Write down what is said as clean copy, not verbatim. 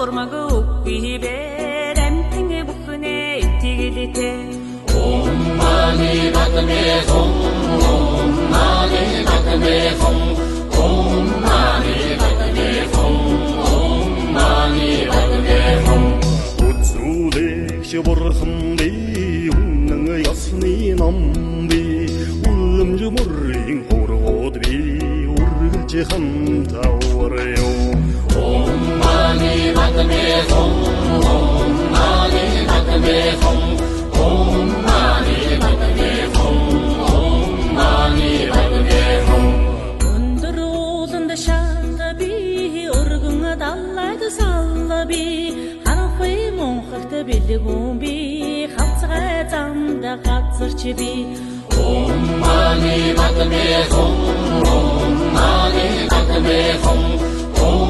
Урмаг үгүй бэр амтэн бүхнээ итгэлтэй. Ом мани падме хум, ом мани падме хум, ом мани падме хум, ом мани падме хум. Үзүүлэгч бурхан би, үнэн ёсны ном би, үлэмж мөрийн хургууд би үргэлж хамтаврё. Ом мани падме хум, ом мани падме хум, ом мани падме хум, ом мани падме хум. Өндөр ууланд шат би, өргөн далайд сал би, харанхуй мунхагт бэлгүүн би, хавцгай замд газарч би. Ом мани падме хум, ом мани падме хум, ом